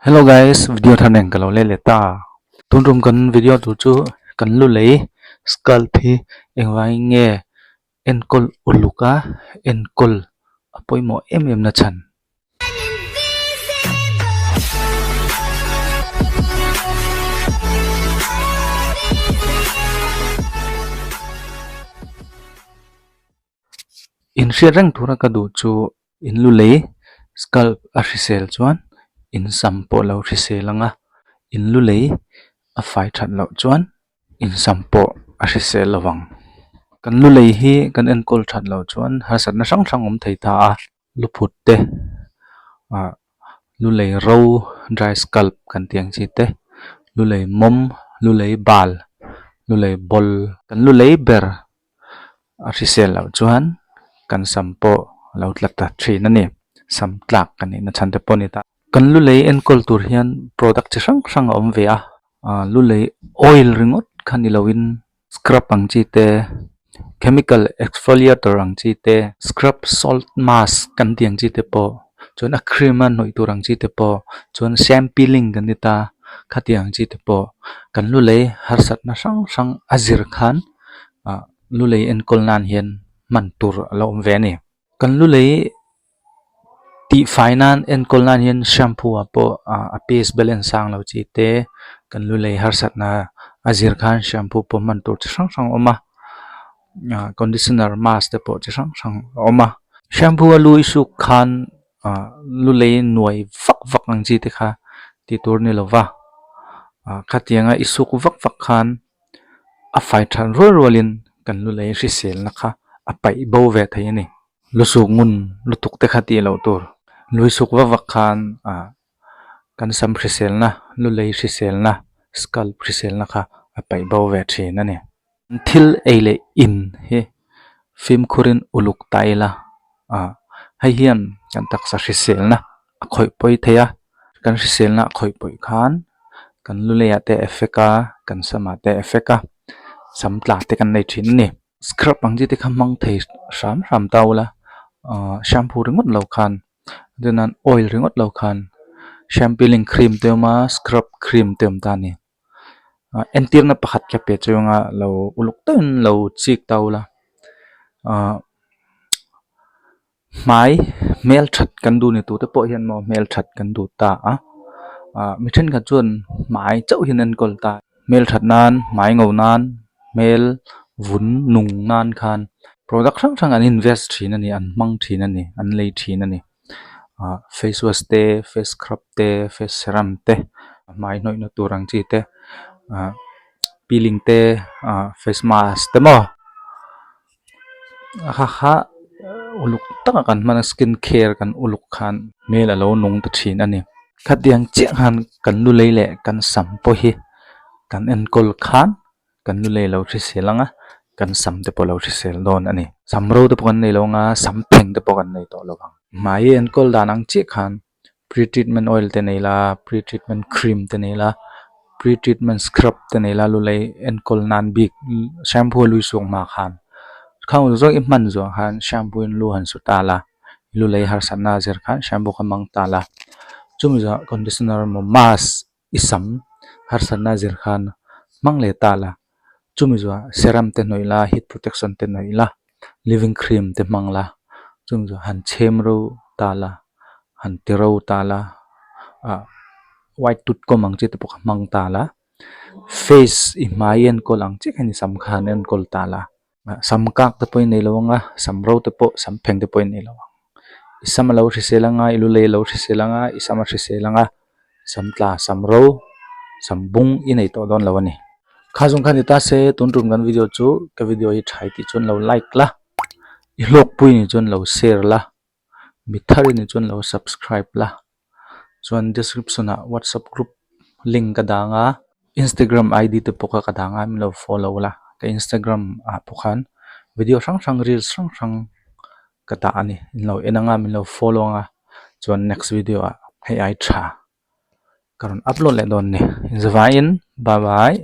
Hello guys video thar nen ka lo let leh ta tun tum kan video tur chu kan lu lei scalp hi engvangin nge enkawl uluk a enkawl a pawimawh em em na chhan. Inhriat reng tura ka duh chu in lu lei scalp a hrisel chuan in sam pawh lo hrisel ang a, in lu lei a fai that loh chuan in sam pawh a hrisel lo vang. Kan lu lei hi kan enkawl that loh chuan harsatna hrang hrang awm thei ta a. Luphut te ah lu lei ro dry scalp kan tih ang chi te lu lei mawm lu lei bal lu lei bawl kan lu lei ber a hrisel loh chuan kan sam pawh a lo tla ta thin a ni sam tlak kan nihna chhan te pawh a ni ta. Kan lu lei enkawl tur hian product chi hrang hrang a awm ve a ah lu lei oil ringawt kha ni loin. Scrub ang chi te, chemical exfoliator ang chi te, scrub salt mask kan tih ang chi te pawh, chuan a cream a hnawih tur ang chi te pawh, chuan shampooing kan ti ta khatiang ang chi te pawh kan lu lei harsatna hrang hrang a zir khan ah lu lei enkawl nan hian hman tur a lo awm ve a ni. Kan lu lei tihfai nan enkawl nan hian shampoo ah pawh ah a paste balance sang lo chi te kan lu lei harsatna a zir khan shampoo pawh hman tur chi hrang hrang a awm a ah conditioner mask te pawh chi hrang hrang a awm a shampoo a lu i suk khan ah lu lei nuai vak vak ang chi te kha tih tur a ni lo va ah khatianga i suk vak vak khan. A fai that rual rualin kan lu lei hriselna kha a paih bo ve thei a ni. Lu suk ngun lutuk te kha tih loh tur. Lui suk vak vak khan ah kan sam hriselna, lu lei hriselna, scalp hriselna kha a paih bo ve thin a ni. Thil ei leh in hi fimkhurin uluk ta ila ah hei hian kan taksa hriselna a khawih pawi thei a, kan hriselna a khawih pawi khan kan lu leiah te effect a, kan samah te effect a, sam tla te kan nei thin a ni. Scrub ang chi te kha hmang thei hram hram ta ula ahh shampoo ringawt lo khan chuan oil ringawt lo khan shampooing cream te awm a scrub cream te awm ta a ni. Ah entirna pakhat ka pe chunga lo uluk deuhin lo chik ta ula ahh. Hmai hmel that kan duh ni tur te pawh hian maw hmel that kan duh ta a ah mi thenkhat chuan hmai chauh hian an enkawl ta hmel that nan hmai ngo nan hmel vun nung nan khan product hrang hrang an invest thin a ni an hmang thin a ni an lei thin a ni ah face wash te face scrub te face serum te hmai hnawih na tur ang chi te ah peeling te ah face mask te maw. Ha ha uluk taka kan hman a skin care kan uluk khan hmel a lo nung ta thin a ni. Khatiang chiah khan kan lu lei leh kan sam pawh hi kan enkawl khan kan lu lei lo hrisel ang a, kan sam te pawh lo hrisel dawn a ni. Sam ro te pawh kan nei lo ang a, sam pheng te pawh kan nei tawh lo ang. Hmai enkawl dan ang chiah khan pre treatment oil te nei la pre treatment cream te nei la pre treatment scrub te nei la lu lei enkawl nan bik shampoo a lui suak hma khan khang zawng zawng i hman zawh khan shampoo in lu han su ta la lu lei harsatna a zir khan shampoo kha hmang ta la chumi zawh conditioner emaw mask i sam harsatna a zir khan hmang leh ta la chumi zawh serum te hnawih la heat protection te hnawih la living cream te hmang la chumi zawh han chhem ro ta la han ti ro ta la ah white tooth comb ang chi te pawh kha hmang ta la face i hmai enkawl ang chiah khan i sam kha han enkawl ta la sam kak te pawh i nei lo ang a sam ro te pawh sam pheng te pawh i nei lo ang i sam a lo hrisel ang a i lu lei a lo hrisel ang a i sam a hrisel ang a sam tla sam ro sam bung i nei tawh dawn lo a ni. Kha zawng kha ni ta se tun tum kan video chu ka video hi tha i tih chuan lo like la i hlawkpui ni chuan lo share la mi thar i nih chuan lo subscribe la chuan description ah whatsapp group link ka dang a instagram id te pawh kha ka dang a min lo follow la ka instagram ah pawh khan video hrang hrang reels hrang hrang ka dah a ni in lo en anga min lo follow anga chuan next video ah hei ai tha ka rawn upload leh dawn a ni inzavaiin bye bye.